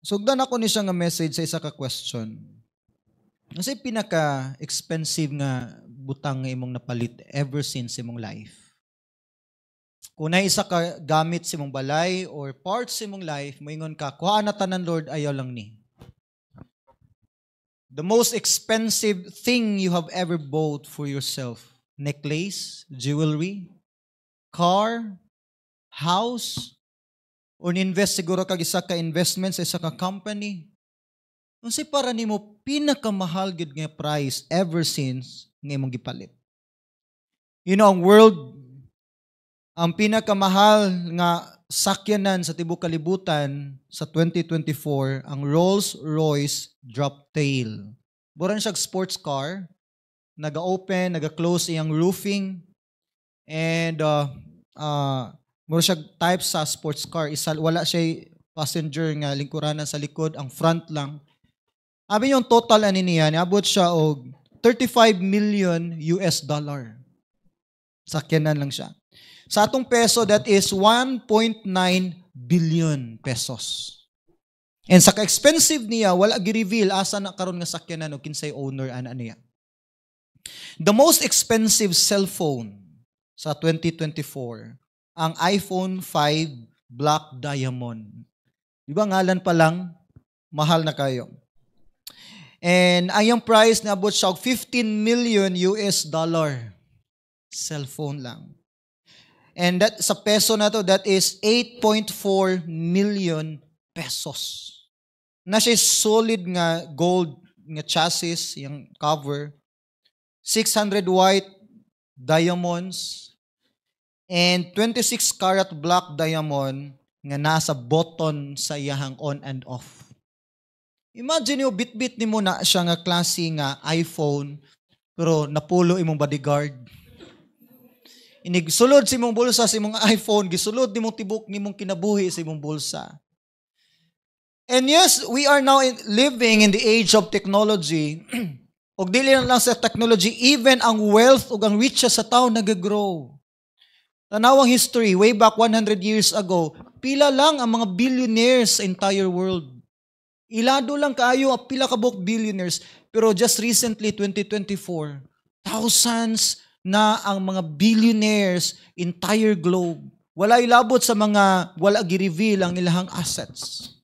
Sugdan ako ni siya nga message sa isa ka question. Unsay pinaka-expensive nga butang nga imong napalit ever since imong life? Kung na isa ka gamit sa imong balay or parts sa imong life, moingon ka, "Kuha na tanan, Lord, ayaw lang ni." The most expensive thing you have ever bought for yourself: necklace, jewelry, car, house, or invest siguro kag isa ka investment sa isa ka company. Unsay para nimo pinakamahal gid nga price ever since nga imong gipalit? Ang world, ang pinakamahal nga sakyanan sa tibok kalibutan sa 2024, ang Rolls-Royce Droptail. Mura siya sports car, naga-open, naga-close iyang roofing, and mura siya type sa sports car. Isa, wala siya passenger nga lingkuranan sa likod, ang front lang. Abi yung total ani niya, niabot siya og 35 million US dollar. Sakyanan lang siya. Sa atong peso, that is 1.9 billion pesos. And sa ka-expensive niya, wala gi-reveal asa na karon nga sakyanan o kinsay owner ana niya. The most expensive cellphone sa 2024, ang iPhone 5 Black Diamond. Di ba ngalan pa lang, mahal na kayo? And ang iyang price naabot siya og 15 million US dollar. Cellphone lang. And that sa peso na to, that is 8.4 million pesos. Na siya solid nga gold nga chassis, yung cover. 600 white diamonds and 26 karat black diamond nga nasa button sa iyahang on and off. Imagine nyo, bit-bit nimo na siya nga klase nga iPhone, pero napulo imong bodyguard. Inig sulod sa imong bulsa sa imong iPhone, gisulod nimong tibok nimong kinabuhi sa imong bulsa. And yes, we are now living in the age of technology. Ug dili lang sa technology, even ang wealth ug ang riches sa tao nag-grow. Tanawang history, way back 100 years ago, pila lang ang mga billionaires sa entire world. Ilado lang kaayo ang pila ka buok billionaires. Pero just recently, 2024, thousands na ang mga billionaires entire globe. Wala ilabot sa mga wala gi-reveal ang ilahang assets.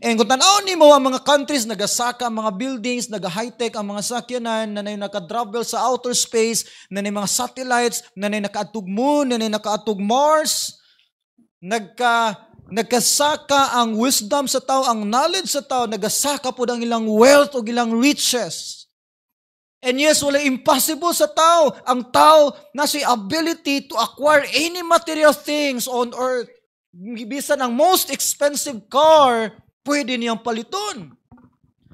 And kung tanaw nimo ang mga countries, nagasaka ang mga buildings, naga-high-tech ang mga sakyanan, na naka-travel sa outer space, na mga satellites, na nakaatog moon, na nakaatog Mars, nagkasaka ang wisdom sa tao, ang knowledge sa tao, nagasaka po ang ilang wealth o ilang riches. And yes, wala impossible sa tao. Ang tao na si ability to acquire any material things on earth. Bisan ang most expensive car, pwede niyang paliton.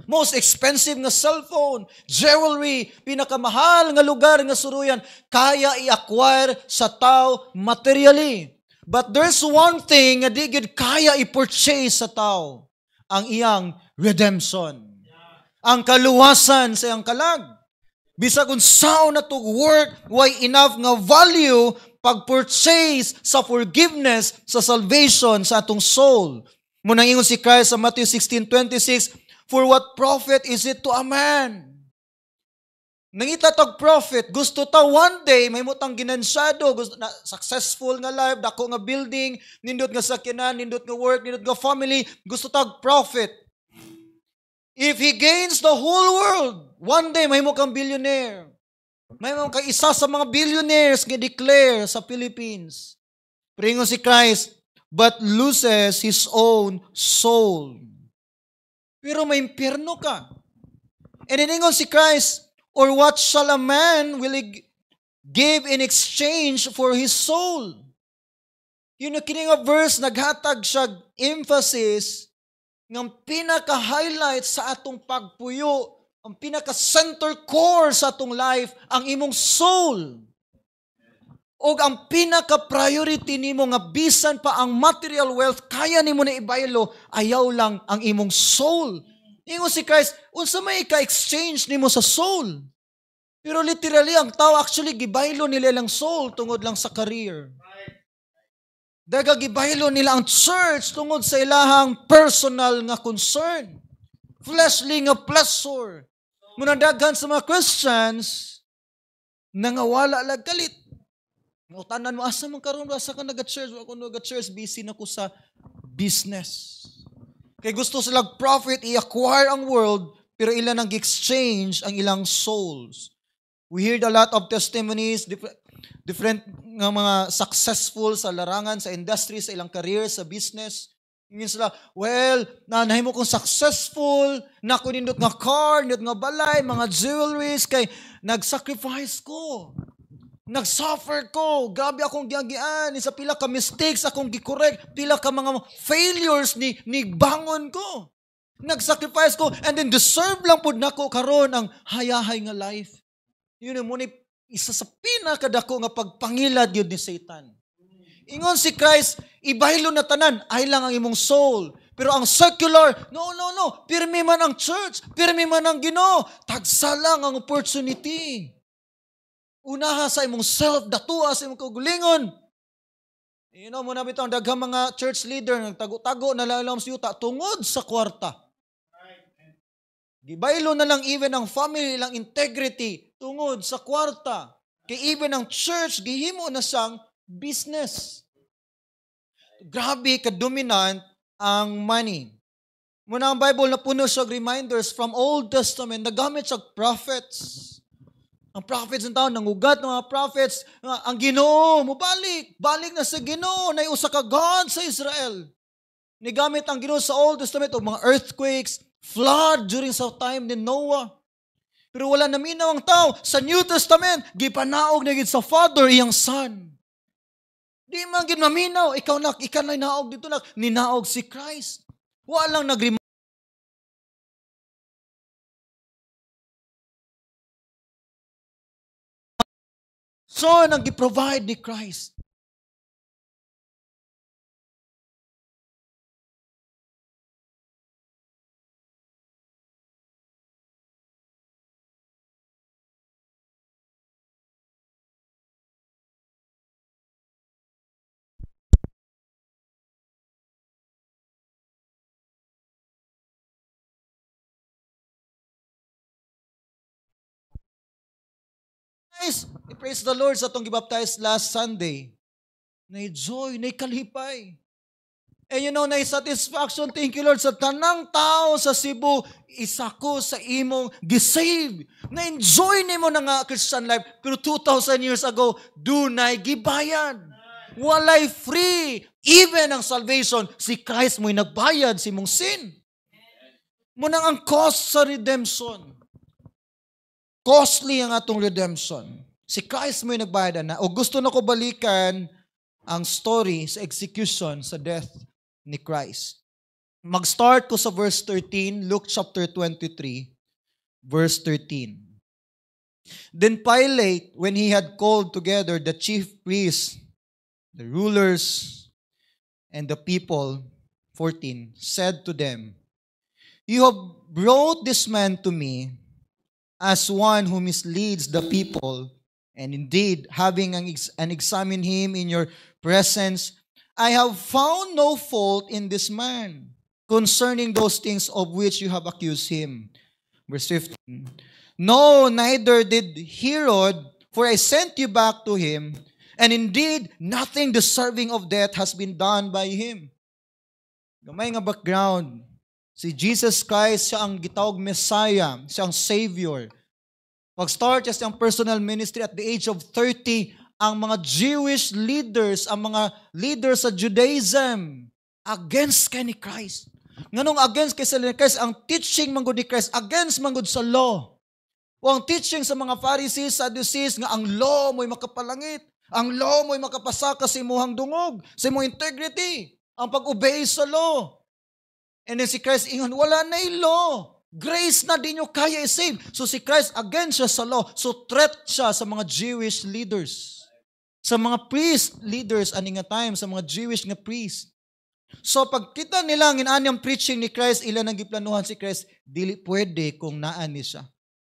Most expensive nga cellphone, jewelry, pinakamahal nga lugar nga suruyan, kaya i-acquire sa tao materially. But there's one thing nga di gid kaya i-purchase sa tao, ang iyang redemption. Ang kaluwasan sa iyang kalag. Bisag unsaon na to work, way enough nga value pag-purchase sa forgiveness, sa salvation sa atong soul. Munang ingon si Christ sa Matthew 16:26, "For what profit is it to a man?" Nangita tag profit, gusto ta one day may mutang ginansyado, gusto na successful nga life, dako nga building, nindot nga sakyanan, nindot nga work, nindot nga family, gusto tag profit. If he gains the whole world, one day mahimo kang billionaire. Mahimo kang isa sa mga billionaires nga declare sa Philippines. Pero ingon si Christ, but loses his own soul. Pero may impyerno ka. And ingon si Christ, "Or what shall a man will he give in exchange for his soul?" Yun ang kini nga verse, naghatag siya emphasis ng pinaka-highlight sa atong pagpuyo, ang pinaka-center core sa atong life, ang imong soul. O ang pinaka-priority nimo nga bisan pa ang material wealth, kaya nimo na ibaylo, ayaw lang ang imong soul. Ingon si Christ, unsa may ka-exchange nimo sa soul? Pero literally, ang tao actually gibaylo nila lang soul tungod lang sa career. Daga gibaylo nila ang church tungod sa ilahang personal nga concern. Fleshly nga pleasure. Muna daghan sa mga Christians nangawala lag kalit. Utanan mo, asa man karon, asa ka naga-church? Ako naga-church, busy na ko sa business. Kay gusto sila profit, i-acquire ang world, pero ilan ang exchange ang ilang souls. We heard a lot of testimonies, different nga mga successful sa larangan, sa industry, sa ilang career, sa business. Ingin sila, well, nahimo kong successful, nako nindot nga car, nindot nga balay, mga jewelries, kay nag-sacrifice ko. Nag-suffer ko. Grabe akong giagian. Sa pila ka mistakes akong gi-correct, pila ka mga failures ni bangon ko. Nag-sacrifice ko and then deserve lang pud nako karon ang hayahay nga life. Yun mo ni isa sa pinakadako nga pagpangilad yun ni Satan. Ingon si Christ, ibaylo na tanan, ay lang ang imong soul. Pero ang secular, no, no, no, pirmi man ang church, pirmi man ang Ginoo, tagsa lang ang opportunity. Unaha sa imong self, datua sa imong kaugalingon. You know, muna bitaw ang daghang mga church leader nagtago-tago na lang sa yuta tungod sa kwarta. Gibaylo na lang even ang family lang integrity tungod sa kwarta. Kay even ang church gihimo na siyang business. Grabe ka-dominant ang money. Muna ang Bible na puno siya reminders from Old Testament, nagamit siya prophets. Ang prophets ng taon, nangugat ng mga prophets, ang Ginoo, mubalik, balik na sa Ginoo, na usa ka God sa Israel. Nigamit ang Ginoo sa Old Testament og mga earthquakes, flood during sa time ni Noah. Pero wala naminaw ang tao. Sa New Testament, gipanaog na gid sa Father iyang Son. Di man gid maminaw, ikaw nak, ikaw na naog dito nak, ninaog si Christ. Walang nag So, ang gi-provide ni Christ. Guys, praise the Lord sa atong gibaptize last Sunday. Nay joy, nay kalipay. And you know, nay satisfaction. Thank you, Lord, sa tanang tao sa Cebu, isa ko sa imong gisave. Na-enjoy nimo na nga Christian life. Pero 2,000 years ago, dunay gibayad. Walay free. Even ang salvation, si Christ mo'y nagbayad sa imong sin. Munang ang cost sa redemption. Costly ang atong redemption. Si Christ mo'y nagbayad na. O gusto na ko balikan ang story sa execution, sa death ni Christ. Mag-start ko sa verse 13, Luke chapter 23, verse 13. Then Pilate, when he had called together the chief priests, the rulers, and the people, 14, said to them, "You have brought this man to me as one who misleads the people, and indeed, having an examined him in your presence, I have found no fault in this man concerning those things of which you have accused him." Verse 15, "No, neither did Herod, for I sent you back to him, and indeed, nothing deserving of death has been done by him." Gamay nga background. Si Jesus Christ, siya ang gitawag Messiah, siya ang Savior. Pag-start siya siyang personal ministry at the age of 30, ang mga Jewish leaders, ang mga leaders sa Judaism, against kay ni Christ. Nganong against kay sila ni Christ, ang teaching manggod ni Christ, against manggod sa law. O ang teaching sa mga Pharisees, Sadducees, nga ang law mo'y makapalangit, ang law mo'y makapasaka sa imuhang dungog, sa imong integrity, ang pag-obey sa law. And then si Christ ingon, wala na yung law. Grace na di nyo kaya i-save. So si Christ against siya sa law. So threat siya sa mga Jewish leaders. Sa mga priest leaders ani nga time, sa mga Jewish nga priest. So pagkita nila ang inanyang preaching ni Christ, ilan ang giplanuhan si Christ, dili pwede kung naan ni siya.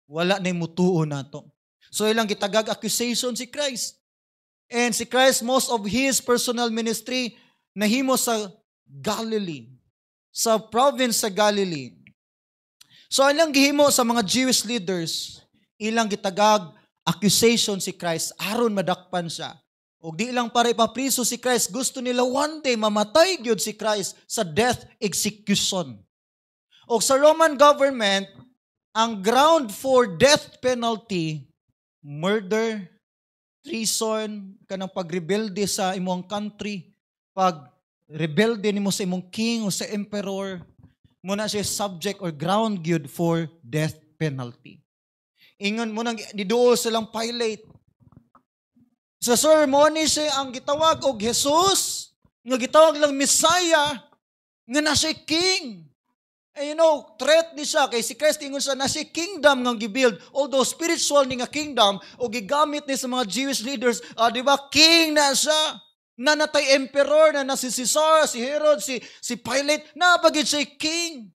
Wala na yung mutuo nato. So ilang gitagag accusation si Christ. And si Christ, most of his personal ministry nahimo sa Galilee, sa province sa Galilee. So ilang gihimo sa mga Jewish leaders, ilang gitagag accusation si Christ aron madakpan siya. Og di lang para ipapriso si Christ, gusto nila one day mamatay gyud si Christ sa death execution. Og sa Roman government, ang ground for death penalty, murder, treason, kanang pagrebelde sa imong country, pag rebelde nimo sa imong king o sa emperor, muna siya subject or ground gyud for death penalty. Ingon mo nang niduol silang Pilate. Sa sir, mo ni siya ang gitawag og Jesus, nga gitawag lang Messiah, nga na siya king. And threat ni siya, kay si Christ ingon siya, na siya kingdom nga gibuild. Although spiritual ni nga kingdom, o gigamit ni sa mga Jewish leaders, di ba, king na siya. Nanatay emperor na na si Caesar, si Herod, si Pilate, na bagid siya king.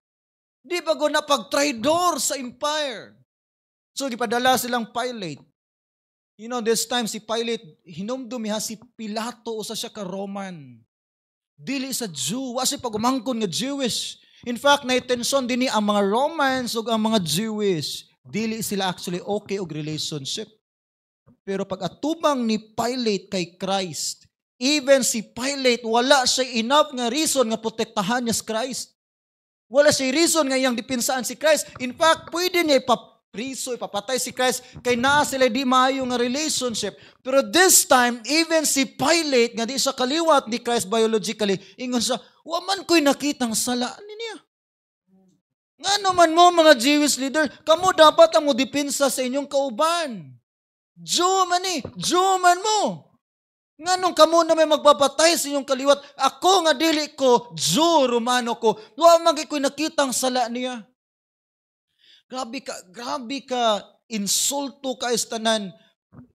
Di ba go na pag-traidor sa empire? So gipadala silang Pilate. This time si Pilate, hinumdum ha si Pilato, usa siya ka Roman. Dili sa Jew, wa siya pagumangkon nga Jewish. In fact, na tension dinhi ang mga Romans ug ang mga Jewish. Dili sila actually okay og relationship. Pero pag atubang ni Pilate kay Christ, even si Pilate, wala siya enough nga reason nga protektahan niya si Christ. Wala siya reason nga iyang depensahan si Christ. In fact, pwede niya ipapriso, ipapatay si Christ kay naa sila di maayo nga relationship. Pero this time, even si Pilate, nga di siya kaliwat ni Christ biologically, ingon siya, "Wa man ko'y nakitang sala niya." Nga naman mo, mga Jewish leader, kamo dapat ang modepensa sa inyong kauban. Jew man ni, Jew man mo. Nga nung kamo na may magpapatay sa inyong kaliwat, ako nga dili ko, Jew, Romano ko, wa man ko'y nakitang sala niya. Grabe ka, insulto ka istanan.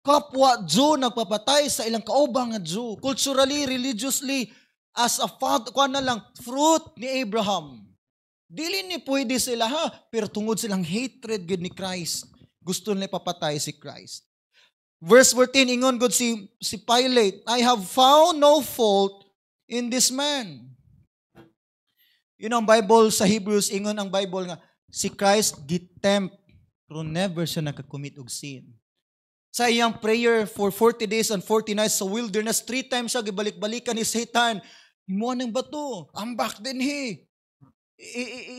Kapwa Jew nagpapatay sa ilang kaubang nga Jew. Culturally, religiously, as a father, kuha na lang, fruit ni Abraham. Dili ni pwede sila ha, pero tungod silang hatred gid ni Christ, gusto nila ipapatay si Christ. Verse 14, ingon gud si Pilate, "I have found no fault in this man." Ang Bible sa Hebrews, ingon ang Bible nga, si Christ gitempt, pero never siya nakakommit og sin. Sa iyang prayer for 40 days and 40 nights sa wilderness, three times siya gibalik-balikan ni Satan. "Himo ng bato, ambak dinhi.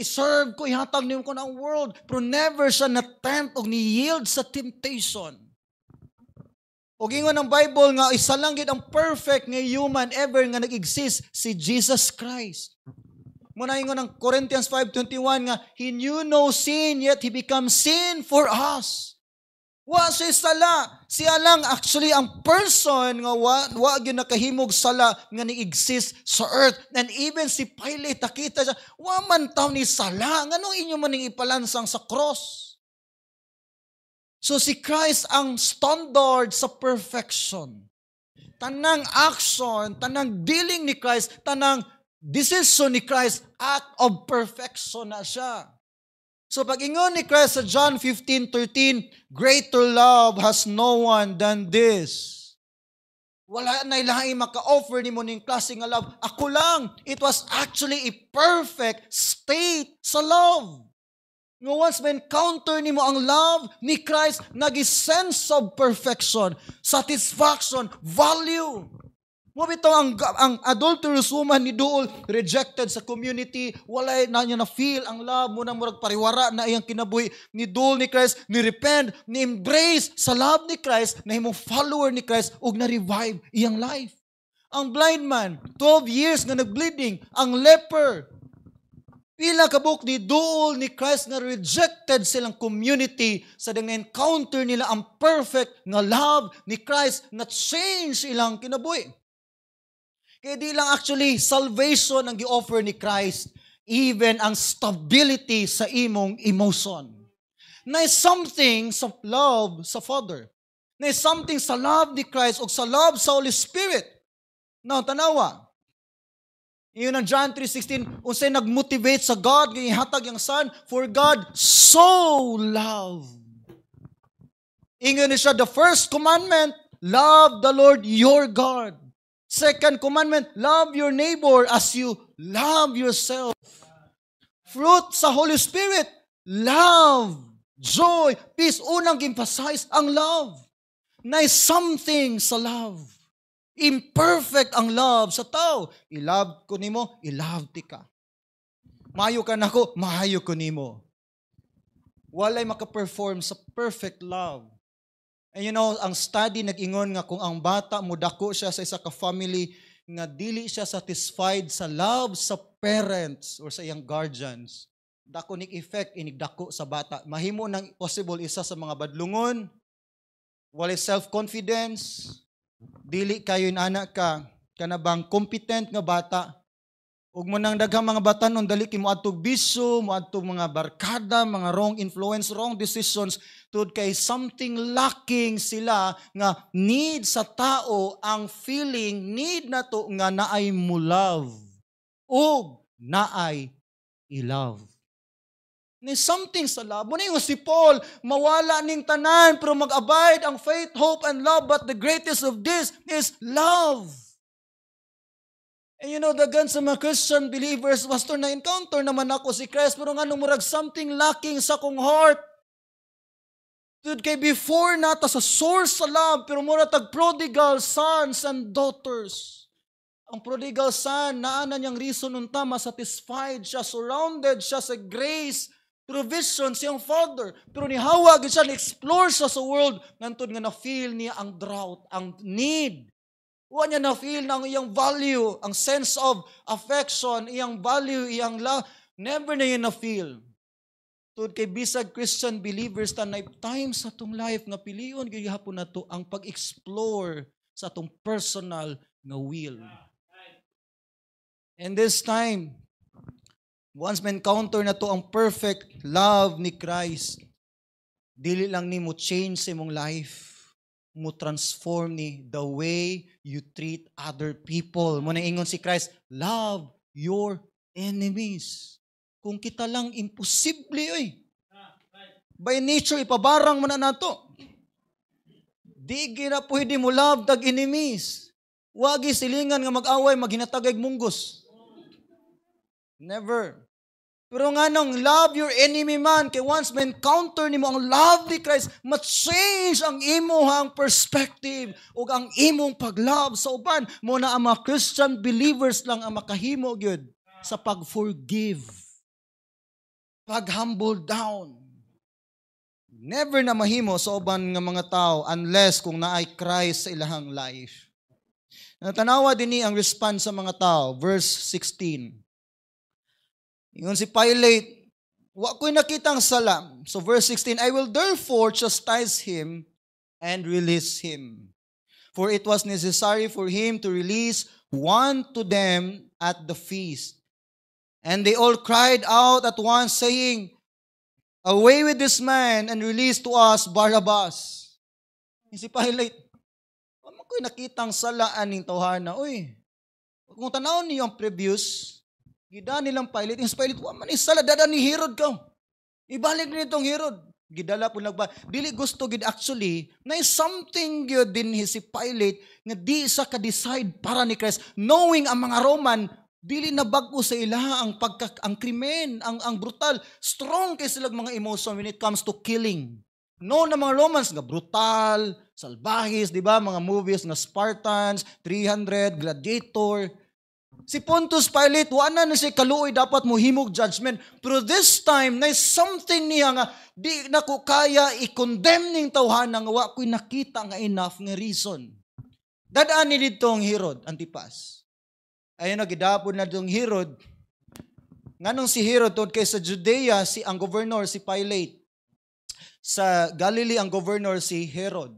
I-serve ko, ihatag niyo ko ng world." Pero never siya na-tempt o ni-yield sa temptation. O ingon ang Bible nga isa lang gid ang perfect nga human ever nga nag-exist, si Jesus Christ. Muna ingon ang Corinthians 5:21 nga he knew no sin, yet he become sin for us. Wa siya sala. Siya lang actually ang person nga wa gyud nakahimog sala nga ni-exist sa earth. And even si Pilate nakita siya, wa man taw ni sala. Nganong inyo man ning ipalansang sa cross? So si Christ ang standard sa perfection. Tanang action, tanang dealing ni Christ, tanang decision ni Christ, act of perfection na siya. So pag ingon ni Christ sa John 15:13, "Greater love has no one than this." Wala na ilahi maka-offer nimo ning klase nga love. Ako lang. It was actually a perfect state sa love. Nga once ma-encounter nimo ang love ni Christ, nagi sense of perfection, satisfaction, value. Mo bitaw ang adulterous woman ni duol rejected sa community, wala na niya na feel ang love mo na murag pariwara na iyang kinabuhi. Ni duol ni Christ, ni repent, ni embrace sa love ni Christ, na himong follower ni Christ ug na revive iyang life. Ang blind man, 12 years nga nag-bleeding, ang leper, pila ka buok ni duol ni Christ nga rejected silang community sa dang encounter nila ang perfect nga love ni Christ na change ilang kinabuhi. Kaya di lang actually salvation ang gi-offer ni Christ, even ang stability sa imong emotion. Na something sa love sa Father. Na something sa love ni Christ o sa love sa Holy Spirit. Now, tanawa. Iyon ang John 3:16, unsay nag-motivate sa God nga ihatag yang Son, for God so loved. Ingon ni siya, the first commandment, Love the Lord your God. Second commandment, love your neighbor as you love yourself. Fruit sa Holy Spirit, love, joy, peace. Unang emphasize ang love. Na something sa love. Imperfect ang love sa tao. I-love ko nimo, i-love ti ka. Maayo ka nako, maayo ko nimo. Walay maka-perform sa perfect love. And ang study nag-ingon nga kung ang bata mo dako siya sa isa ka family nga dili siya satisfied sa love sa parents or sa iyang guardians, dako nig effect inig dako sa bata. Mahimo nang possible isa sa mga badlungon, walay self-confidence, dili kayo anak ka kana bang competent nga bata. Ug mo nang daghang mga batanon dali kay moadtog bisyo, moadtog mga barkada, mga wrong influence, wrong decisions tud kay something lacking sila nga need sa tao, ang feeling need nato nga naay mo love ug naay i-love. Ni something sa love. Mo na yung si Paul, mawala ning tanan, pero mag-abide ang faith, hope, and love. But the greatest of this is love. And daghan sa mga Christian believers, "Pastor, na-encounter naman ako si Christ, pero nga murag something lacking sa kong heart." Dude, kay before nata sa source sa love, pero mura tag prodigal sons and daughters. Ang prodigal son, naa na niyang reason unta, satisfied siya, surrounded siya sa grace, provision siyang father. Pero nihawa gid siya, ni-explore siya sa world, nantod nga na-feel niya ang drought, ang need. Wa niya na-feel na ang iyang value, ang sense of affection, iyang value, iyang love. Never na niya na-feel. Tud kay bisag Christian believers ta, na time sa atong life nga pilion gihapon nato ang pag-explore sa atong personal nga will. And this time, once ma-encounter na to ang perfect love ni Christ, dili lang ni mo change sa imong life, mo transform ni the way you treat other people. Mo na ingon si Christ, "Love your enemies." Kung kita lang, imposible oy. By nature, ipabarang man na nato. Di gina pwede mo love tag enemies. Wagi silingan nga mag-away, maghinatagay munggos. Never. Pero nga nung love your enemy man, kay once ma-encounter nimo ang love ni Christ, ma-change ang imong perspective ug ang imong pag-love sa uban. Mo na ang mga Christian believers lang ang makahimo gyud sa pag-forgive, pag-humble down. Never na mahimo sa uban nga mga tao unless kung naay Christ sa ilahang life. Natanawa din ni ang response sa mga tao, verse 16. Ingon si Pilate, "Wa ko'y nakitang sala." So verse 16, "I will therefore chastise him and release him." For it was necessary for him to release one to them at the feast. And they all cried out at once, saying, "Away with this man and release to us Barabbas." Si Pilate, "Wa man ko'y nakitang sala aning tawhana." Uy, kung tanawon niyo ang previous, gida nilang Pilate, yung Pilate, "Wa man sala, dada ni Herod ka. Ibalik nitong Herod." Gidala po nagba. Dili gusto gid actually, na something gyud din si Pilate nga di sa ka-decide para ni Christ. Knowing ang mga Roman, dili na bag-o sa ilaha ang pagka, ang krimen, ang brutal. Strong kay sila mga emotion when it comes to killing. No na mga Romans nga brutal, salbahis, di ba? Mga movies nga Spartans, 300, Gladiator. Si Pontius Pilate, wala na siya kaluoy dapat mo himog judgment. Pero this time, na something niya nga, di na ko kaya i-condemn ning tawhana nga wa ko'y nakita nga enough nga reason. Dadaan ni dito ang Herod Antipas. Ayun na, gidapon na dong Herod. Nganong si Herod, tungod kay sa Judea, si ang governor si Pilate. Sa Galilee, ang governor si Herod.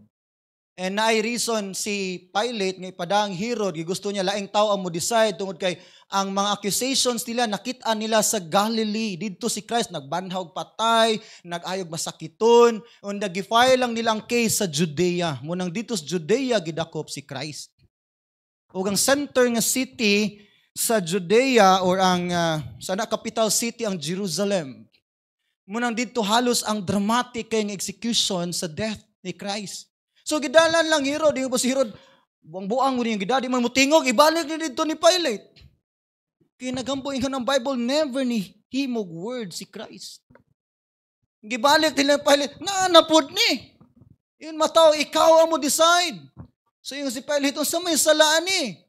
And naay reason si Pilate nga ipadang Herod, gusto niya laing tao ang mo decide tungod kay ang mga accusations nila nakita nila sa Galilee. Didto si Christ nagbanhaw patay, nag-ayog masakiton, ug nag-file lang nilang case sa Judea. Munang dito sa Judea gidakop si Christ. Ug ang center nga city sa Judea or ang sana capital city ang Jerusalem. Munang dito halos ang dramatic kay execution sa death ni Christ. So gidalan lang Herod, di ba si Herod, buang-buang mo niyang gidadi man mo tingog, ibalik ni didto ni Pilate. Kaya nagambo ingon ang Bible, never ni himog word si Christ. Gibalik nila Pilate, naa na pod ni. Yun mataw, ikaw ang mo decide. So yung si Pilate, unsa may salaan ni?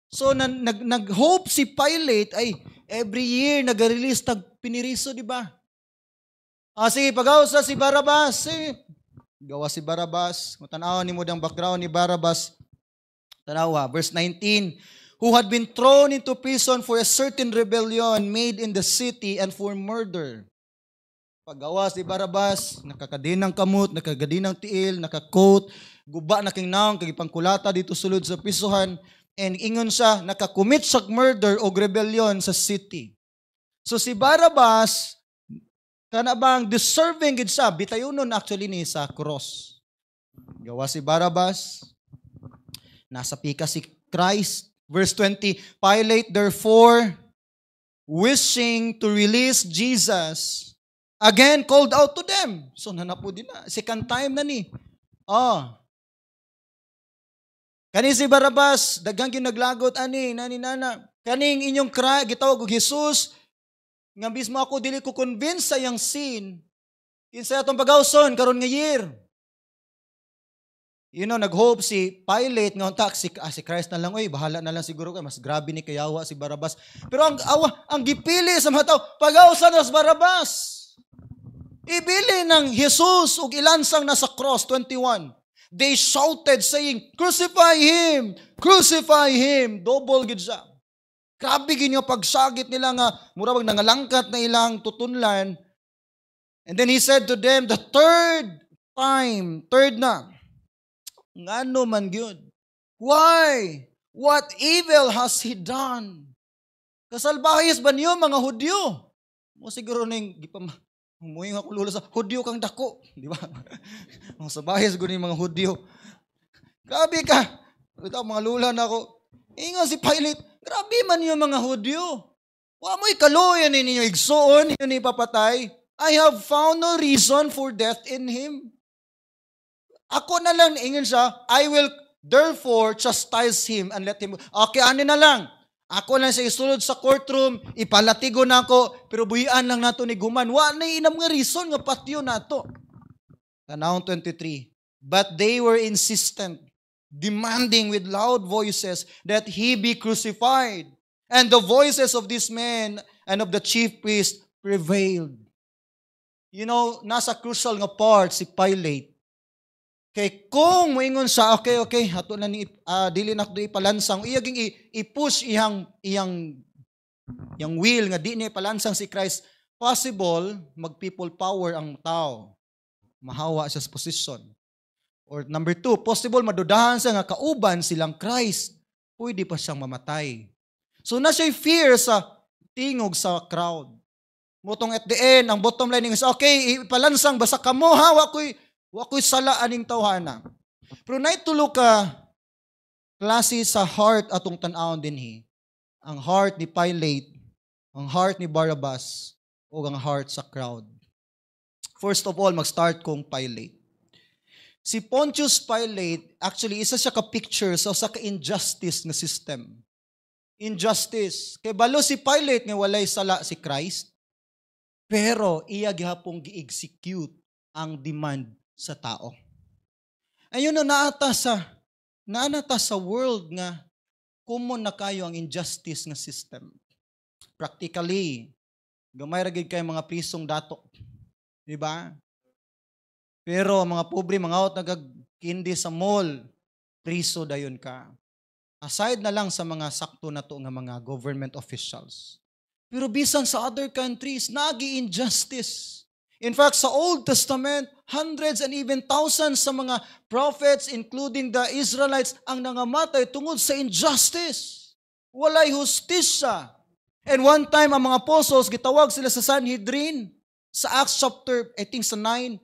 So nag-hope si Pilate ay every year nag-release tag piniriso, di ba? Ah, sige, pagaw sa si Barabas. Sige. Gawa si Barabas. Kung tanawa ni mo ang background ni Barabas. Tanawa, verse 19. "Who had been thrown into prison for a certain rebellion made in the city and for murder." Paggawas si Barabas, nakakadinang kamot, nakakadinang tiil, nakakoat, guba na king naong, kagipangkulata dito sulod sa pisuhan, and ingon siya, nakakommit siya murder o rebellion sa city. So si Barabas, kana bang deserving gid siya, bitayonon actually ni sa cross. Gawa si Barabas, nasa pika si Christ. Verse 20, "Pilate therefore, wishing to release Jesus, again called out to them." So nanapo din na. Second time na ni. Oh. Kani si Barabas, daghang ginaglagot ani, nani nana. Kaning inyong cry, gitawag og Jesus, nga mismo ako dili ko convince sa iyang sin. Kinsa atong pagawson karon nga year? Nag-hope si Pilate nga unta si Christ na lang, oy, bahala na lang siguro kay mas grabe ni kayawa si Barabas. Pero ang awa, ang gipili sa mga tao, pagawsan na si Barabas. Ibili ng Jesus ug ilansang nasa cross. 21. "They shouted, saying, 'Crucify him! Crucify him!'" Double gid siya. Grabe gid nga pagsagit nila nga mura bag nangalangkat na ilang tutunlan. And then he said to them the third time, third na, "Ngano man gyud? Why? What evil has he done?" Kasalbahis ba niyo mga Hudyo? Mo siguro ning gipam Umuwi nga lula sa Hudyo kang dako, di ba? Mga sabahis gud mga Hudyo. Grabe ka. Ito mga lula na ako. Ingon si Pilate, grabe man yung mga Hudyo. Wa mo'y kaluyan ninyo igsuon, yun ipapatay. "I have found no reason for death in him." Ako na lang, ingon siya, "I will therefore chastise him and let him." Okay, ano na lang. Ako lang siya isulod sa courtroom, ipalatigo na ako, pero buhian lang nato ni guman. Wa na inam nga reason nga patyo nato. Tanawon 23. "But they were insistent, demanding with loud voices that he be crucified. And the voices of these men and of the chief priest prevailed." Nasa crucial nga part si Pilate. Kay kung moingon sa okay, ato na ni dili na ko ipalansang, iyaging i-push iyang will nga di niya ipalansang si Christ, possible mag people power ang tao. Mahawa siya sa position. Or number two, possible madudahan siya nga kauban silang Christ. Pwede pa siyang mamatay. So na siya fear sa tingog sa crowd. Motong at the end, ang bottom line is, okay, ipalansang, basta kamo ha, wa ko'y sala aning tawhana. Pero naitulo ka klase sa heart atong tan-awon dinhi. Ang heart ni Pilate, ang heart ni Barabbas, o ang heart sa crowd. First of all, mag-start kong Pilate. Si Pontius Pilate, actually, isa siya ka-picture sa ka-injustice nga system. Injustice. Kay balo si Pilate nga walay sala si Christ, pero iya gihapong gi-execute ang demand sa tao. Ayun na naanata sa world nga common na kayo ang injustice nga system. Practically, gamay ra gid kay mga prisong dato. Di ba? Pero mga pobre mga out nagagkindi sa mall, priso dayon ka. Aside na lang sa mga sakto na to nga mga government officials. Pero bisan sa other countries, nagi injustice. In fact, sa Old Testament, hundreds and even thousands sa mga prophets, including the Israelites, ang nangamatay tungod sa injustice. Walay hustisya. And one time, ang mga apostles, gitawag sila sa Sanhedrin, sa Acts chapter, I think sa 9,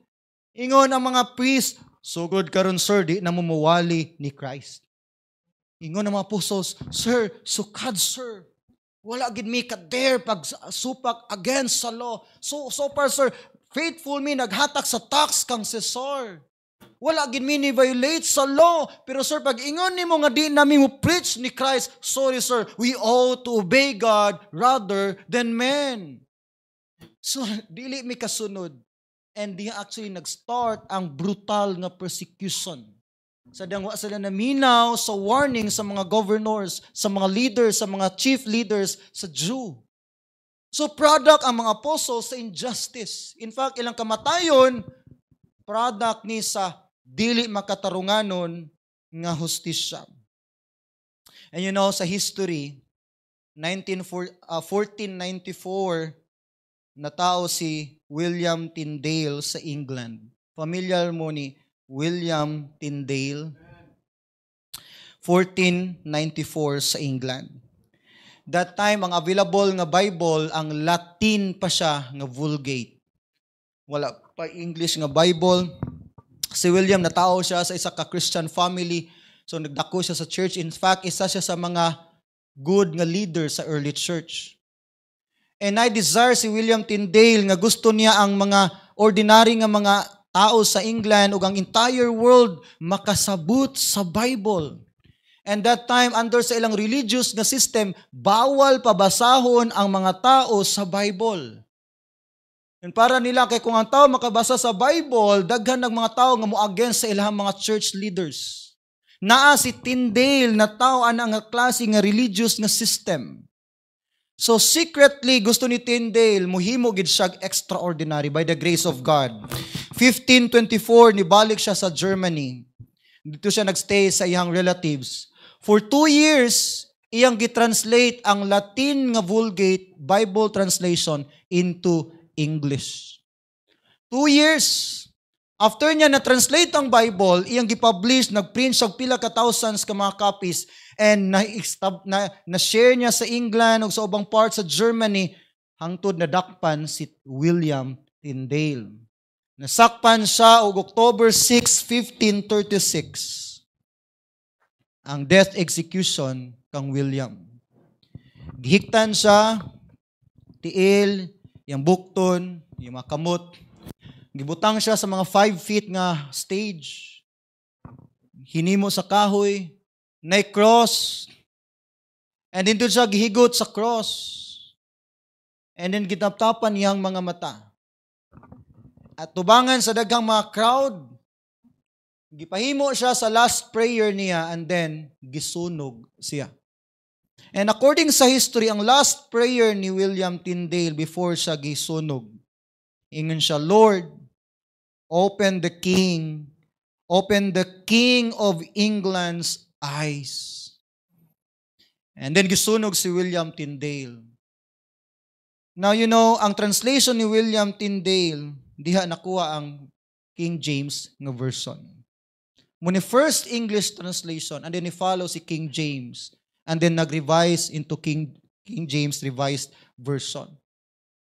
ingon ang mga priests, "Sugod karon, sir, di na mumuwali ni Christ." Ingon ang mga apostles, "Sir, sukad, sir. Wala gid mi ka-dare pag supak against sa law. So far, sir, faithful mi naghatak sa tax kang Cesar. Wala gid mi ni violate sa law. Pero sir, pag ingon nimo nga di nami mo preach ni Christ, sorry sir, we ought to obey God rather than men. So, dili mi kasunod. And di actually nag-start ang brutal nga persecution. Sa dang wa sila naminaw sa warning sa mga governors, sa mga leaders, sa mga chief leaders sa Jew. So product ang mga apostles sa injustice. In fact, ilang kamatayon, product ni sa dili makatarunganon nga hustisya. And sa history, 1494, natao si William Tyndale sa England. Familiar mo ni William Tyndale? 1494 sa England. That time, ang available nga Bible, ang Latin pa siya nga Vulgate. Wala pa English nga Bible. Si William, natao siya sa isa ka Christian family. So nagdako siya sa church. In fact, isa siya sa mga good nga leader sa early church. And I desire si William Tyndale nga gusto niya ang mga ordinary nga mga tao sa England ug ang entire world makasabot sa Bible. And that time, under sa ilang religious nga system, bawal pabasahon ang mga tao sa Bible. And para nila, kay kung ang tao makabasa sa Bible, daghan ng mga tao nga mo against sa ilang mga church leaders. Naa si Tyndale na tao ana nga klase nga religious nga system. So secretly, gusto ni Tyndale muhimo gid siya extraordinary by the grace of God. 1524, nibalik siya sa Germany. Dito siya nagstay sa iyang relatives. For 2 years, iyang gitranslate ang Latin nga Vulgate Bible translation into English. 2 years. After niya na-translate ang Bible, iyang gipublish, nagprint siya pila ka thousands ka mga copies and na share niya sa England ug sa ubang parts sa Germany hangtod nadakpan si William Tyndale. Nasakpan siya og October 6, 1536, ang death execution kang William. Gihiktan siya, tiil, yung bukton, yung mga kamot. Gibutang siya sa mga 5 feet nga stage. Hinimo sa kahoy, na cross. And then doon siya gihigot sa cross. And then gitaptapan niyang mga mata. At tubangan sa daghang mga crowd, gipahimo siya sa last prayer niya and then gisunog siya. And according sa history, ang last prayer ni William Tyndale before siya gisunog, ingon siya, "Lord, open the King of England's eyes." And then gisunog si William Tyndale. Now ang translation ni William Tyndale, diha nakuha ang King James nga version. Mao ni first English translation and then ni-follow si King James and then nag-revise into King James Revised Version.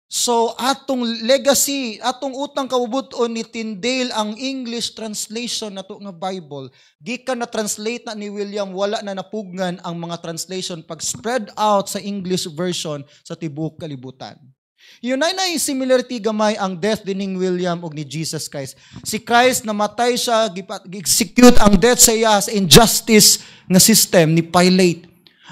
So atong legacy, atong utang kabubut-on ni Tyndale ang English translation nato nga Bible. Gikan na translate na ni William, wala na napugngan ang mga translation pag spread out sa English version sa tibuok kalibutan. Yun ay na similarity gamay ang death dining William og ni Jesus Christ. Si Christ, namatay siya, execute ang death sa iya sa injustice nga system ni Pilate.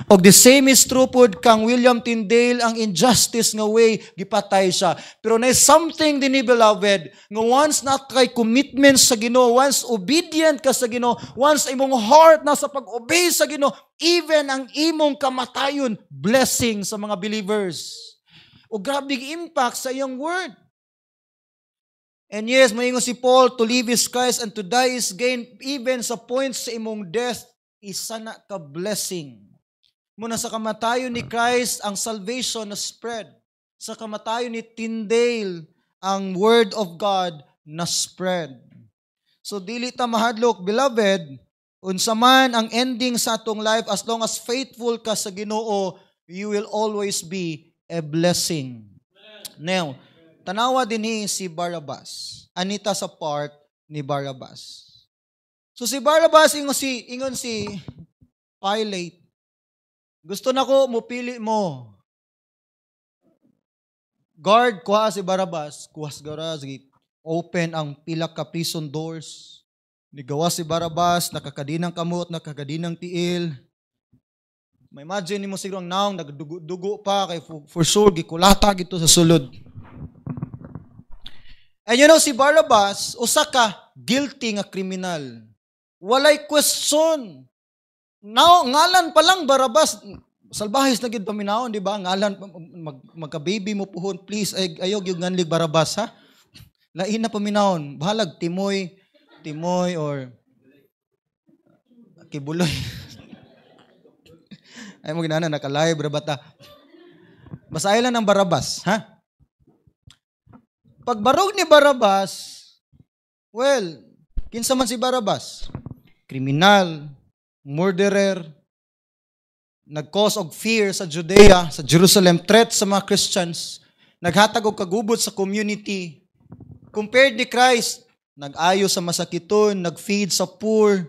Og the same is true pod kang William Tyndale, ang injustice nga way gipatay siya. Pero na something din, beloved, nga once na kay commitment sa Ginoo, once obedient ka sa Ginoo, once imong heart na sa pag-obey sa Ginoo, even ang imong kamatayon, blessing sa mga believers. O grabe impact sa iyong word. And yes, maingon si Paul, "To live is Christ and to die is gain." Even sa point sa imong death, isa na ka blessing. Muna sa kamatayon ni Christ, ang salvation na spread. Sa kamatayon ni Tyndale, ang word of God na spread. So dili ta mahadlok, beloved, unsa man ang ending sa atong life, as long as faithful ka sa Ginoo, you will always be a blessing. Now, tanawa din si Barabbas. Anita sa part ni Barabbas. So si Barabbas, ingon si Pilate, "Gusto na ko mupili mo. Guard, kuha si Barabbas." Kuha si Barabbas, open ang pila ka prison doors. Nigawas si Barabas, nakakadinang kamot, nakakadinang tiil. Ma-imagine nimo siguro ang naong nagdugo-dugo pa kay for sure gikulata gito sa sulod. And si Barabas, usa ka guilty nga kriminal. Walay question. Now, ngalan pa lang Barabas, salbahis na gid paminawon, di ba? Ngalan magka-baby mo puhon, please ay ayaw gyud nganlig Barabas, ha. Lain na paminawon, bahalag Timoy, Timoy or Kibuloy. Ay mo ginana, naka-live ra bata. Basta lang ng Barabas, ha? Pagbarog ni Barabas, well, kinsa man si Barabas? Kriminal, murderer, nag-cause og fear sa Judea, sa Jerusalem, threat sa mga Christians, naghatag og kagubot sa community. Compared ni Christ, nag-ayo sa masakiton, nag-feed sa poor,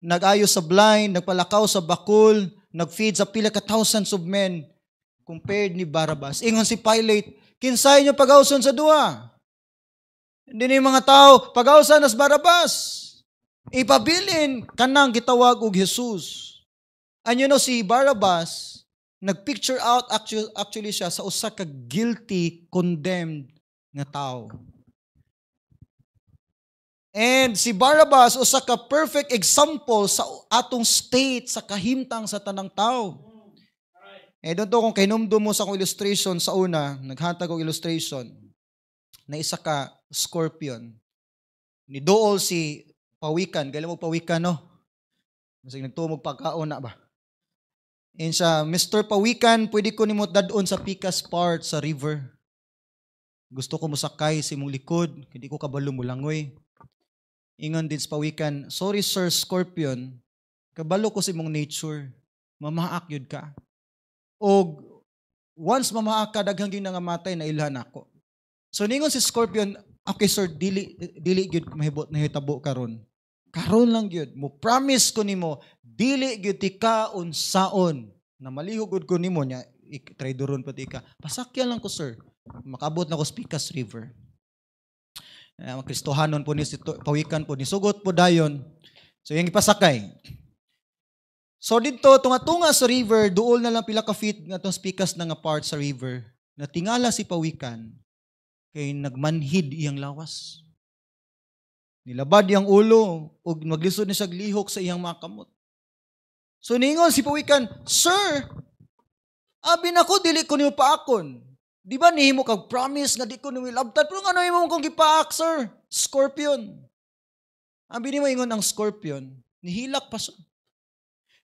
nag-ayo sa blind, nagpalakaw sa bakul, nag-feed sa pila ka thousands of men. Compared ni Barabas. Ingon si Pilate, "Kinsay nyo pagawson sa duha?" Hindi ni mga tao, "Pagawsan nas Barabas. Ipabilin kanang gitawag og Jesus." And si Barabas, nagpicture out actually siya sa usa ka guilty, condemned nga tao. And si Barabas, usa ka perfect example sa atong state sa kahimtang sa tanang tao. Eh doon to, kung kahinumdum mo sa akong illustration sa una, naghatag og illustration na isa ka scorpion. Ni duol si pawikan, galing mo pawikan, no? Masig nagtumog pagkaon na ba? And siya, "Mr. Pawikan, pwede ko nimo dadon sa pikas part sa river. Gusto ko mosakay sa imong likod, hindi ko kabalo mulangoy." Ingon din sa pawikan, "Sorry, Sir Scorpion, kabalo ko sa imong nature. Mamaak yun ka. Og once mamaak ka, daghang gyud nangamatay na ilhan ako." So ningon si Scorpion, "Okay sir, dili dili gyud mahibot nahitabo karon. Karon lang gyud, mo promise ko nimo, dili gyud tika unsaon na malihog gud ko nimo nya, traidoron pati ka. Pasakyan lang ko, sir. Makabot na ko sa Pikas River." Eh, mga Kristohanon po ni si pawikan po, nisugot po dayon. So yung ipasakay. So dito, tunga-tunga sa river, duol na lang pila ka feet nga tong pikas na nga part sa river. Natingala si pawikan, kay nagmanhid iyang lawas. Nilabad iyang ulo, ug maglisod ni siya lihok sa iyang mga kamot. So ningon si pawikan, "Sir, abi nako dili ko nimo paakon. Di ba nihimo kag promise nga di ko nimo ilabtan? Pero ngano imo kong gipaak, Sir Scorpion?" Abi nimo, ingon ang scorpion, nihilak pa siya.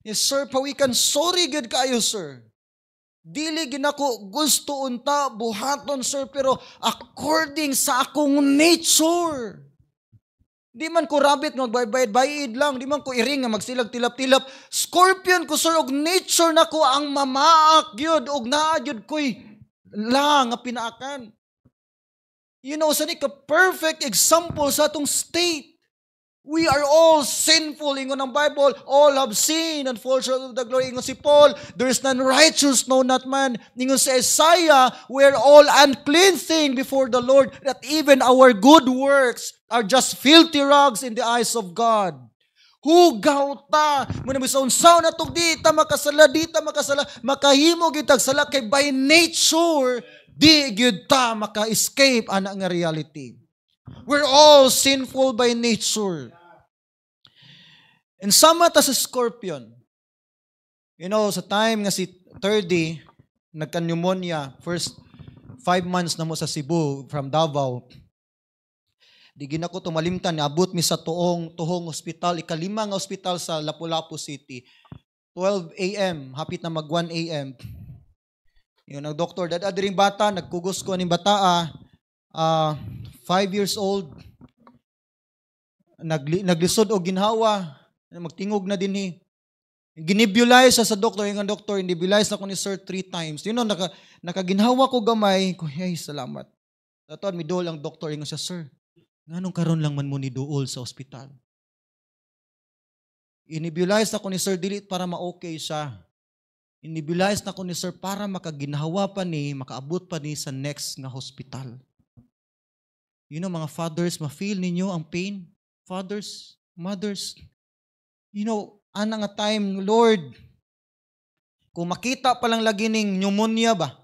"Yes, Sir Pawikan, sorry gud kaayo, sir. Dili ginako gusto unta buhaton, sir, pero according sa akong nature. Di man ko rabbit nga magbayad-bayad lang, di man ko iring nga magsilag tilap-tilap. Scorpion ko, sir, og nature nako ang mamaak gyud og naa gyud koy la nga pinaakan." Sa ni ka perfect example sa atong state. We are all sinful. Ingon ang Bible, all have sinned and fall short of the glory. Ingon si Paul, there is none righteous, no, not man. Ingon si Isaiah, we are all unclean thing before the Lord, that even our good works are just filthy rags in the eyes of God. Hugaw ta. Muna bisa unsaon na di ta makasala, di ta makasala, makahimo gyud sala kay by nature di gyud ta maka-escape ana nga reality. We're all sinful by nature. And sama ta sa scorpion. Sa time nga si 30, nagka-pneumonia, first 5 months na mo sa Cebu from Davao, di gina ko tumalimtan, niabot mi sa tuong tuhong ospital, ikalima nga ospital sa Lapu-Lapu City. 12 a.m., hapit na mag 1 a.m. Yun, ang doktor, dada ring bata, nagkugos ko aning bata, 5 years old, naglisod og ginhawa, magtingog na din ni. Ginebulize siya sa doktor, yung doktor, nebulize na ko ni sir three times. Nakaginhawa ko gamay, ko, "Hey, salamat." Tatoan, miduol ang doktor, ingon siya, "Sir, nganong karon lang man mo ni duol sa ospital?" Inebulize na ko ni sir, dili para ma-okay siya. Inebulize na ko ni sir para makaginhawa pa ni, makaabot pa ni sa next nga hospital. Mga fathers, ma-feel ninyo ang pain. Fathers, Mothers, ana nga time, Lord, kung makita pa lang lagi ning pneumonia ba,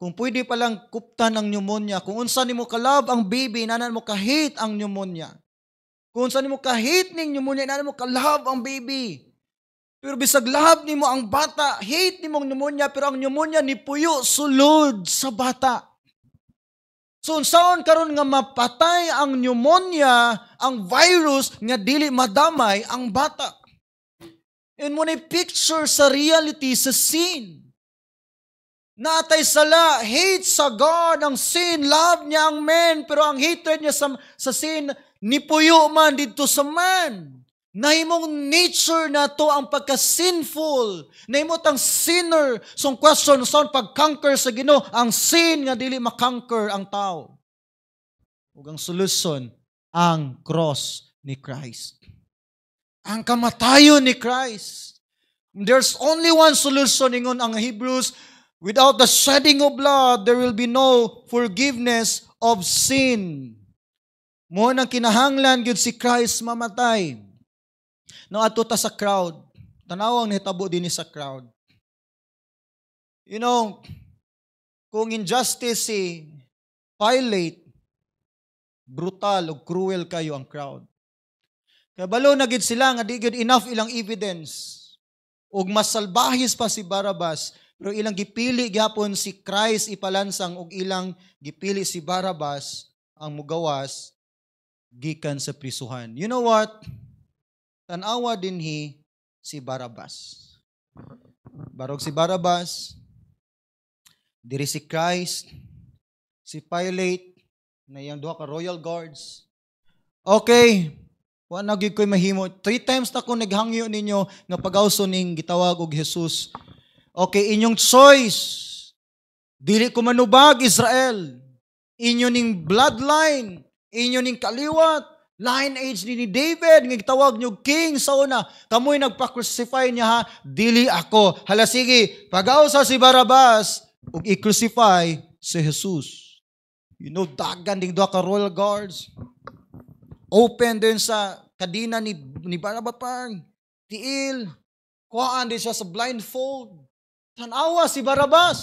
kung pwede pa lang kuptan ang pneumonia, kung unsa nimo ka-love ang baby, ingana mo ka-hate ang pneumonia. Kung unsa nimo ka-hate ning pneumonia, ingana mo ka-love ang baby. Pero bisag love nimo ang bata, hate nimo ang pneumonia, pero ang pneumonia ni puyo sulod sa bata. So unsaon karon nga mapatay ang pneumonia, ang virus nga dili madamay ang bata? And mao na picture sa reality sa sin. Natay sala, hate sa God, ang sin, love niya ang man, pero ang hatred niya sa sin, nipuyo man dito sa man. Nahimong nature na to ang pagka-sinful. Nahimo tang sinner. So ang question, saan pag-conquer sa Ginoo ang sin nga dili ma-conquer ang tao? Ug ang solution, ang cross ni Christ. Ang kamatayon ni Christ. There's only one solution, ingon ang Hebrews, without the shedding of blood, there will be no forgiveness of sin. Mao nang kinahanglan gyud si Christ mamatay. No, adto ta sa crowd. Tanaw ang nahitabo dinhi sa crowd. Kung injustice si Pilate, brutal o cruel kayo ang crowd. Kabalo na gid sila nga di gid enough ilang evidence. Ug mas salbahis pa si Barabbas, pero ilang gipili gyapon si Christ ipalansang ug ilang gipili si Barabbas ang mugawas gikan sa prisuhan. You know what? Tanawa dinhi si Barabbas. Barog si Barabbas, diri si Christ, si Pilate, na iyang duha ka royal guards. Okay, wa na gyud ko'y mahimo. Three times na ko naghangyo ninyo nga pagawson ning gitawag og Jesus. Okay, inyong choice. Dili ko manubag, Israel. Inyo ning bloodline, inyo ning kaliwat, lineage ni David nga gitawag niyo king sa una. Kamoy nagpa-crucify niya ha, dili ako. Hala sige, pagawsa si Barabbas ug i-crucify si Jesus. Dagan ding duha ka royal guards. Open din sa kadina ni Barabbas pang tiil. Kuhaan din siya sa blindfold. Tanawa si Barabbas.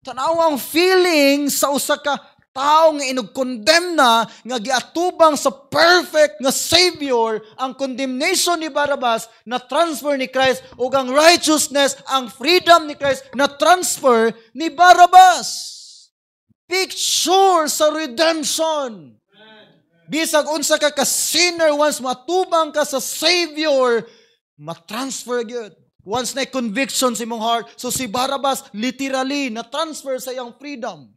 Tanawa ang feeling sa usa ka tao nga inog-condemn na nga giatubang sa perfect nga Savior. Ang condemnation ni Barabbas na transfer ni Christ ug ang righteousness, ang freedom ni Christ na transfer ni Barabbas. Picture sa redemption. Bisag unsa ka ka sinner, once matubang ka sa Savior, ma-transfer gyud. Once na conviction sa imong heart, so si Barabbas literally na transfer sa iyang freedom.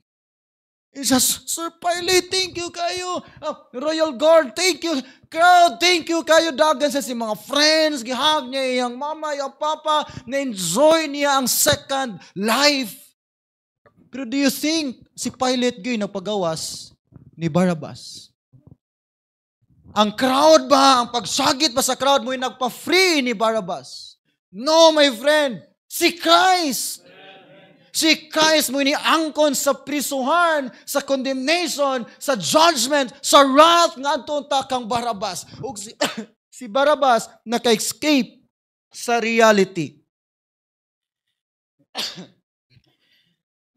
He says, "Sir Pilate, thank you kayo. Oh, Royal Guard, thank you. Crowd, thank you kayo." Dagan sa si mga friends, gi-hug niya iyang mama, iyang papa, na-enjoy niya ang second life. Pero do you think si Pilate gyud nagpagawas ni Barabbas? Ang crowd ba, ang pagsagit ba sa crowd mo nagpa-free ni Barabbas? No, my friend. Si Christ. Si Christ mo niangkon sa prisuhan, sa condemnation, sa judgment, sa wrath nga adto ta kang Barabbas. Ug si Barabbas naka-escape sa reality.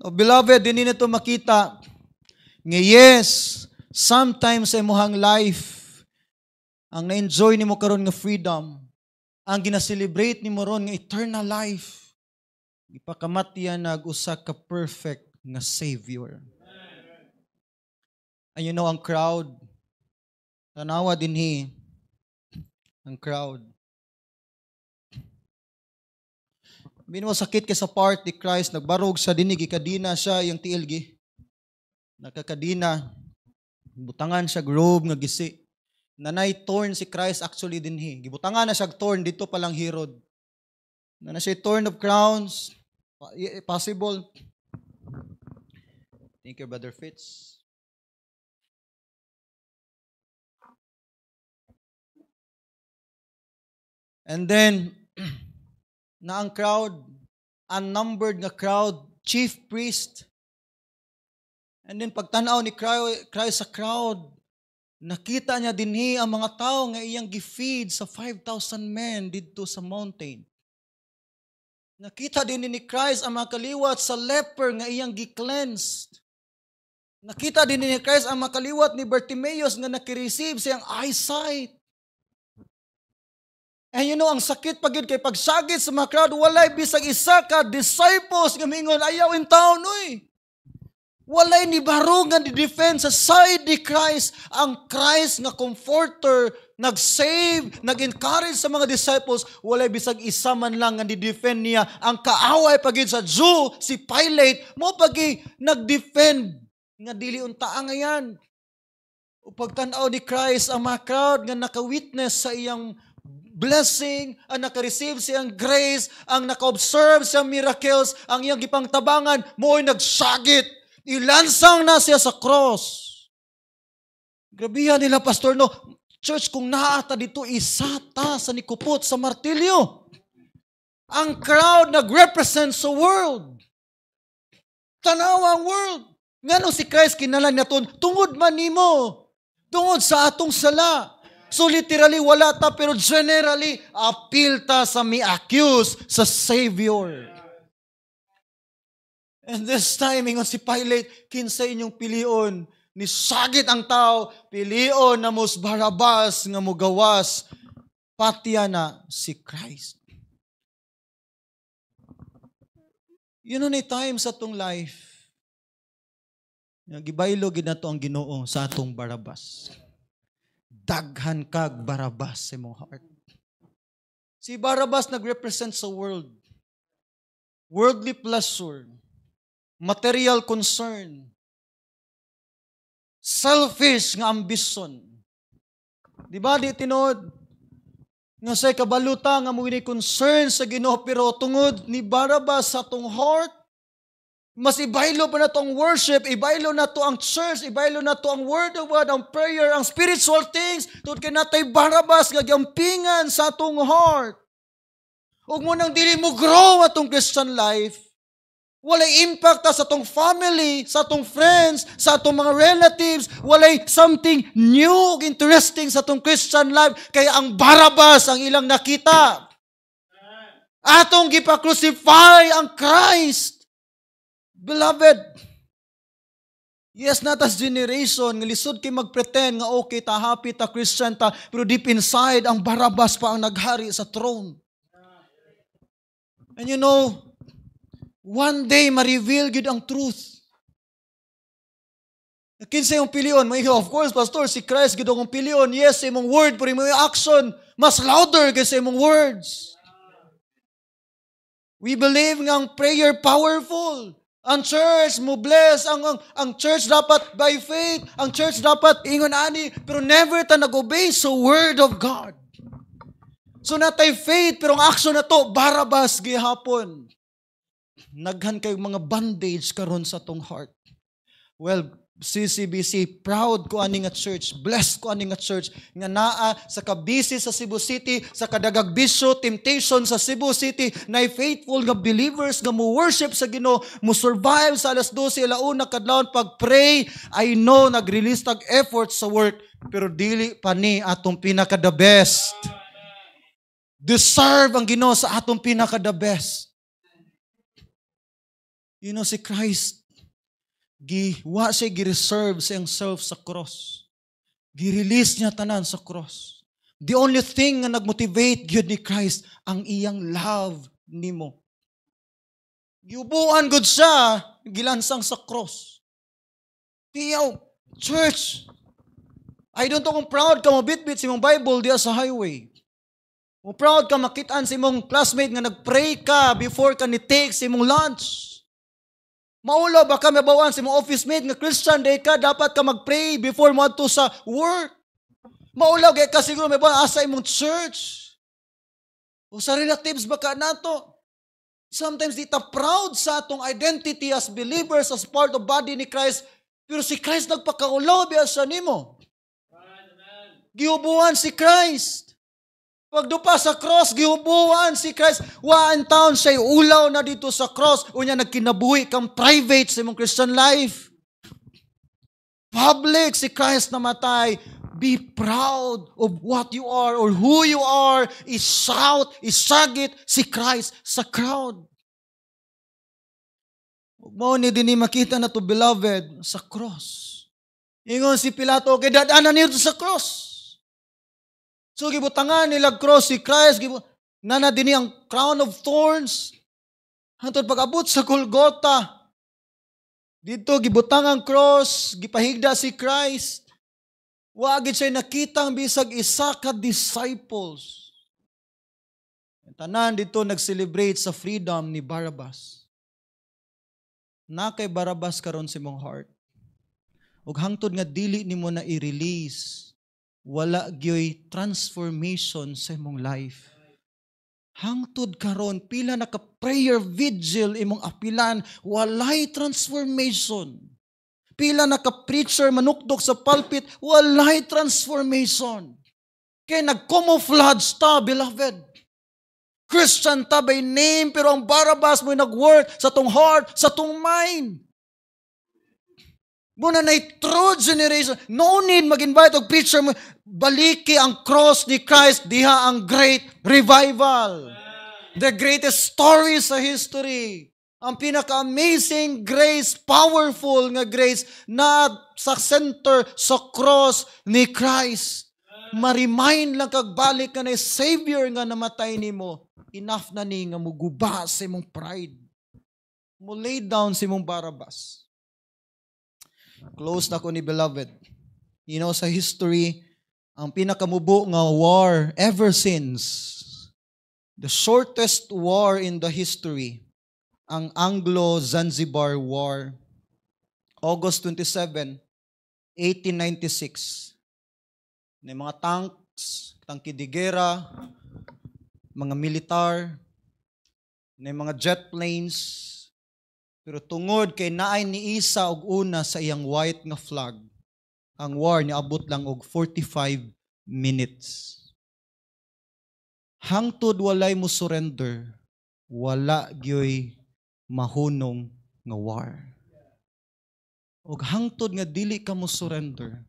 Oh, beloved, dinhi na to makita nga yes, sometimes sa imong life, ang na-enjoy nimo karon nga freedom, ang gina-celebrate nimo ron nga eternal life, ipakamatyan nag usa ka perfect nga Savior. And ang crowd, tanawa dinhi, ang crowd. Minwa sakit kay sa part ni Christ, nagbarog sa dinig, gikadina siya, yung tiil gi. Nakakadina, butangan siya robe nga gisi. Nanay thorn si Christ actually dinhi. Gibutangan na siya thorn dito pa lang Herod. Nana siya thorn of crowns. Possible. Thank you, Brother Fitz. And then, na ang crowd, unnumbered nga crowd, chief priest. And then pagtanaw ni Christ sa crowd, Nakita niya dinhi ang mga tao nga iyang gi-feed sa 5,000 men didto sa mountain. Nakita din ni Christ ang mga kaliwat sa leper nga iyang gi-cleansed. Nakita din ni Christ ang mga kaliwat ni Bartimaeus nga naki-receive siyang eyesight. And ang sakit pa gyud kay pagsagit sa mga crowd, walay bisag isa ka disciples nga mingon, "Ayaw intawon oy." Walay ni baro nga ni-defend sa side ni Christ. Ang Christ nga comforter, nag-save, nag-encourage sa mga disciples, walay bisag isa man lang nga ni-defend niya. Ang kaaway pa gyud sa Jew, si Pilate, mao pa gyuy nag-defend nga dili unta ngayan. O pagtan-aw ni Christ ang mga crowd nga naka-witness sa iyang blessing, ang naka-receive siyang grace, ang naka-observe siyang miracles, ang iyang gipangtabangan, mo'y nagsagit. Ilansang na siya sa cross. Grabihan nila, Pastor, no? Church, kung naata dito, isa ta sa nikupot sa martilyo. Ang crowd nag-represent sa world. Tanawa ang world. Ngano si Christ kinalan naton? Tungod man nimo. Tungod sa atong sala. So literally wala ta, pero generally apil ta sa mi-accuse sa Savior. And this time, ingon si Pilate, "Kinsa inyong pilion?" Ni sagit ang tao, "Pilion namo si Barabas nga mugawas. Patya na si Christ." Ni time sa atong life, nga gibaylo gid nato ang Ginoo sa atong Barabas. Daghan kag Barabas sa imong heart. Si Barabas nagrepresent sa world. Worldly pleasure, material concern, selfish nga ambition. Di ba di tinuod nga say kabaluta nga mo concern sa Ginoo, pero tungod ni Barabas sa atong heart, mas ibaylo pa na to ang worship, ibaylo na to ang church, ibaylo na to ang word of God, ang prayer, ang spiritual things, tungod kay natay Barabas nga giampingan sa atong heart. Ug mao nang dili mo grow atong Christian life. Walay impact ta sa atong family, sa atong friends, sa atong mga relatives. Walay something new, interesting sa atong Christian life. Kaya ang Barabas ang ilang nakita. Atong gipa-crucify ang Christ. Beloved, yes, not as generation, nga lisod kay mag-pretend nga okay ta, happy ta, Christian ta, pero deep inside, ang Barabas pa ang naghari sa throne. And one day, ma-reveal gyud ang truth. Kinsa yung pilion? May, of course, Pastor, si Christ gyud ang pilion. Yes, imong word, pero imong action, mas louder kaysa imong words. We believe nga ang prayer powerful. Ang church mo bless, ang church dapat by faith, ang church dapat ingon ani, pero never ta nag-obey sa word of God. So natay faith, pero ang action na to, Barabas gihapon. Naghan kay mga bandage karon sa tong heart. Well, CCBC, proud ko ani nga church, blessed ko ani nga church, nga naa sa kabisi sa Cebu City, sa kadagag bisyo, temptation sa Cebu City, na faithful nga believers nga mo worship sa Ginoo, mo survive sa alas 12, alauna kadlawon pag-pray. I know nag-release tag effort sa work, pero dili pa ni atong pinaka the best. Deserve ang Ginoo sa atong pinaka the best. Si Christ, wa siya gi-reserve sa iyang self sa cross. Gi-release niya tanan sa cross. The only thing nga nag-motivate gyud ni Christ, ang iyang love nimo. Giubuan gud siya, gilansang sa cross. Tiyaw, church, I don't know kung proud ka mo bitbit sa imong Bible diya sa highway. Kung proud ka makitaan sa imong classmate nga nag-pray ka before ka ni-take sa imong lunch. Maulo ba ka mabawan sa imong office mate nga Christian day ka, dapat ka mag-pray before mo adto sa work. Maulaw kay ka siguro may asa imong church. O sa relatives ba ka nato? Sometimes di ta proud sa atong identity as believers, as part of body ni Christ, pero si Christ nagpakaulaw biya sa nimo. Giubuan si Christ. Pagdupa sa cross, gihubuan si Christ. Waan taon siya'y ulaw na dito sa cross. Unya nagkinabuhi kang private sa imong Christian life. Public si Christ namatay. Be proud of what you are or who you are. I-shout, isagit si Christ sa crowd. Mao ni dinhi makita nato, beloved, sa cross. Ingon si Pilato, "Okay, dad-ana niyo sa cross." So gibutangan nila cross si Christ, nana dinhi ang crown of thorns. Hantod pag-abot sa Golgotha, dito gibutang ang cross, gipahigda si Christ. Wa gid siya nakita ang bisag isa ka disciples. Tanan dito nag-celebrate sa freedom ni Barabbas. Na kay Barabbas karon sa imong heart. Ug hangtod nga dili nimo na i-release, wala gyoy transformation sa imong life. Hangtod karon, pila na ka prayer vigil imong apilan, walay transformation. Pila na ka preacher manukdok sa pulpit, walay transformation. Kay nag-camouflage ta, beloved. Christian ta by name, pero ang Barabbas mo nag-work sa atong heart, sa atong mind. Muna na true generation. No need mag-invite og preacher mo. Baliki ang cross ni Christ, diha ang great revival. The greatest story sa history. Ang pinaka-amazing grace, powerful nga grace na sa center sa cross ni Christ. Ma-remind lang kag balik ka na Savior nga namatay nimo. Enough na ni nga muguba sa imong pride. Mo lay down sa imong Barabbas. Close na ko ni, beloved. Sa history, ang pinakamubo nga war ever since, the shortest war in the history, ang Anglo-Zanzibar War, August 27, 1896. May mga tanks, tangke de gera, mga militar, may mga jet planes, pero tungod kay naay ni isa og una sa iyang white nga flag, ang war niabot lang og 45 minutes. Hangtod walay mo surrender, wala gyoy mahunong nga war. Og hangtod nga dili ka mo surrender,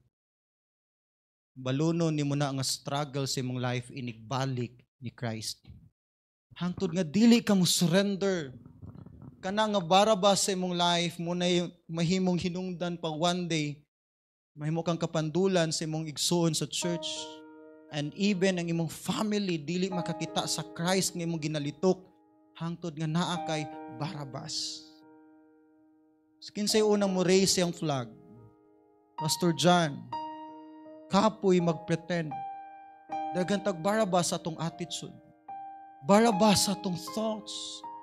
baluno nimo na nga struggle sa imong life inigbalik ni Christ. Hangtod nga dili ka mo surrender, kana nga Barabbas sa imong life mo na mahimong hinungdan pa one day, mahimo kang kapandulan sa imong igsuon sa church, and even ang imong family dili makakita sa Christ nga imong ginalitok hangtod nga naa kay Barabbas. Kinsay unang mo raise ang flag? Pastor John, kapoy magpretend. Daghan tag Barabbas sa atong attitude. Barabbas sa atong thoughts.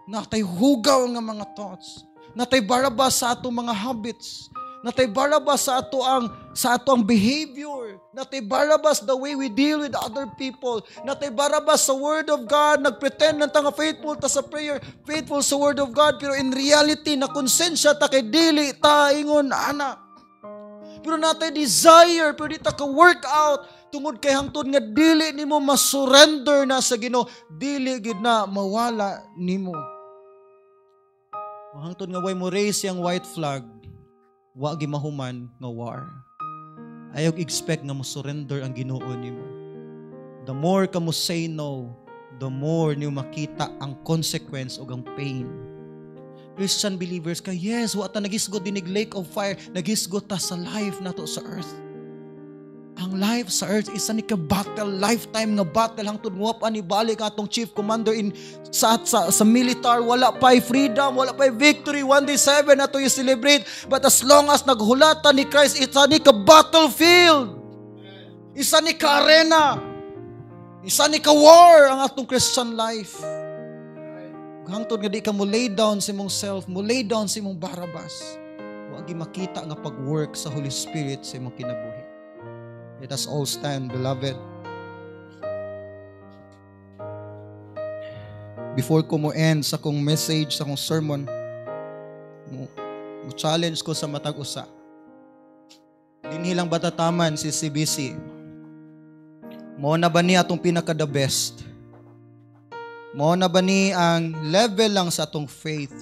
Natay hugaw nga mga thoughts. Natay Barabbas sa atong mga habits. Natay Barabbas sa ato ang behavior. Natay Barabbas the way we deal with other people. Natay Barabbas sa Word of God. Nagpretend ng nga faithful ta sa prayer, faithful sa Word of God, pero in reality na konsensya ta kay dili ta ingon ana. Pero natay desire, pero di ta ka work out tungod kay hangtod nga dili nimo ma-surrender na sa Ginoo, dili gid na mawala nimo. Hangtod nga way mo raise yang white flag, wa gi mahuman nga war. Ayaw expect nga mo surrender ang Ginoo nimo. The more ka mo say no, the more niyo makita ang consequence o ang pain. Christian believers ka, yes, wa ta nagisgot dinig lake of fire, nagisgot ta sa life nato sa earth. Ang life sa earth isa ni ka battle, lifetime nga battle hangtod mo pa ni balik atong chief commander in sa militar, wala pa freedom, wala pa victory. One day seven ato i-celebrate, but as long as naghulata ni Christ, isa ni ka battlefield. Isa ni ka arena. Isa ni ka war ang atong Christian life. Hangtod nga di ka mo lay down sa imong self, mo lay down sa imong Barabbas, wa makita nga pag-work sa Holy Spirit sa imong kinabuhi. Let us all stand, beloved. Before ko mo end sa kong message, sa kong sermon, mo challenge ko sa matag usa. Dinhi lang batataman si CBC? Mo na ba ni atong pinaka the best? Mo na ba ni ang level lang sa atong faith?